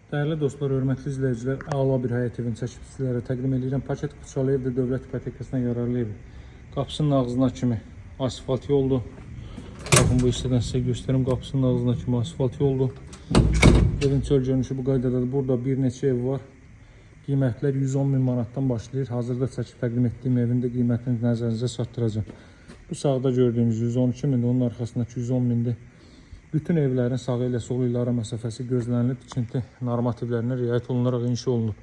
Dəyərli dostlar, hörmətli izləyicilər, əla bir həyət evini çəkib sizlərə təqdim edirəm. Paket küçəli evdir, dövlət ipotekasına yararlı ev. Qapısının ağzına kimi asfalt yoldur. Baxın bu hissədən sizə göstərim. Qapısının ağzına kimi asfalt yoldur. Evin çöl görünüşü bu qaydadadır. Burada bir neçə ev var. Qiymətlər 110 min manatdan başlayır. Hazırda çəkib təqdim etdiyim evin də qiymətini nəzərinizə çatdıracağam. Bu sağda gördüyünüz 112 mindir, onun arxasındakı 110 mindir. Bütün evlərin sağı ilə solu ilə ara məsafəsi gözlənilib, tikinti normativlərinə riayət olunaraq inşa olunub.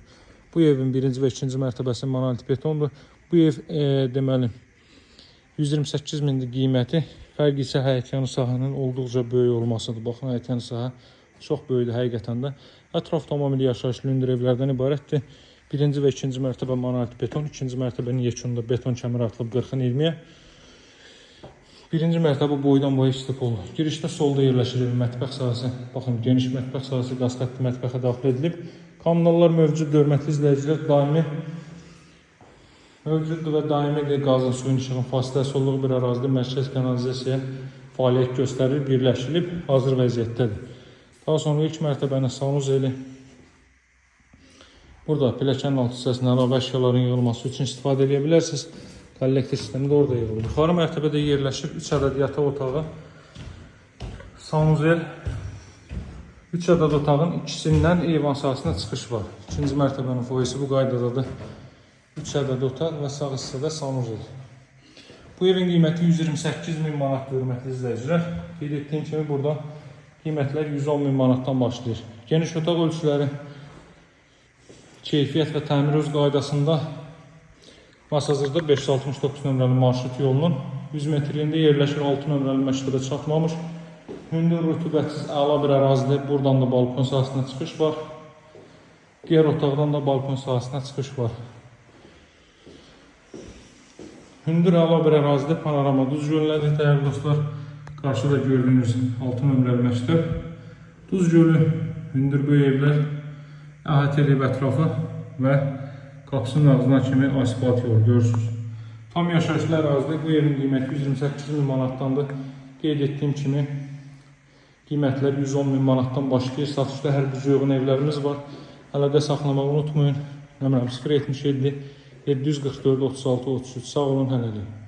Bu evin birinci və ikinci mərtəbəsi monolit betondur. Bu ev deməli 128 mindir qiyməti. Fərq isə həyətyanı sahənin olduqca böyük olmasıdır. Baxın, həyətyanı sahə çox böyükdür həqiqətən də. Ətraf tamamilə yaşayışlı hündür evlərdən ibarətdir. Birinci və ikinci mərtəbə monolit beton, ikinci mərtəbənin yekununda beton kəmər atılıb 40-ın 20-yə. Birinci mərtəbə boydan boya istipollu. Girişdə solda yerləşir evin mətbəx sahəsi. Baxın, geniş mətbəx sahəsi qaz xətti mətbəxə daxil edilib. Kommunallar mövcuddur, hörmətli izləyicilər, daimi mövcuddur və daimidir. Qazın, suyun, işığın fasiləsi olduğu bir ərazidə mərkəz kanalizasiya fəaliyyət göstərir, birləşdirilib, hazır vəziyyətdədir. Daha sonra ilk mərtəbənin sanuzeli. Burada pilləkənin alt hissəsində əlavə əşyaların yığılması üçün istifadə edə bilərsiniz. Kollektor sistemi də orada yığılıb. Yuxarı mərtəbədə yerləşir 3 ədəd yataq otağı, sanuzel, 3 ədəd otağın ikisindən eyvan sahəsinə çıxış var. İkinci mərtəbənin foyesi bu qaydadadır. 3 ədəd otaq və sağ hissədə sanuzel. Bu evin qiyməti 128 min manatdır, hörmətli izləyicilər. Qeyd etdiyim kimi burada qiymətlər 110 min manatdan başlayır. Geniş otaq ölçüləri, keyfiyyət və təmir öz qaydasında. Masazırda 569 nömrəli marşrut yolunun 100 metrliyində yerləşir, 6 nömrəli məktəbə çatmamış. Hündür, rütubətsiz, əla bir ərazidir. Buradan da balkon sahəsinə çıxış var. Digər otaqdan da balkon sahəsinə çıxış var. Hündür, əla bir ərazidə panorama Duz gölündədir, dəyərli dostlar. Qarşıda gördüyünüz 6 nömrəli məktəb. Duz gölü, hündür böyük evlər əhatə edib ətrafı və qapısının ağzına kimi asfalt yol görürsünüz. Tam yaşayışlı ərazidə bu evin qiyməti 128 min manatdandır. Qeyd etdiyim kimi qiymətlər 110 min manatdan başlayır. Satışda hər bir uyğun evlərimiz var. Əlaqə saxlamağı unutmayın. Nömrəm 077 744 36 33. Sağ olun, hələlik.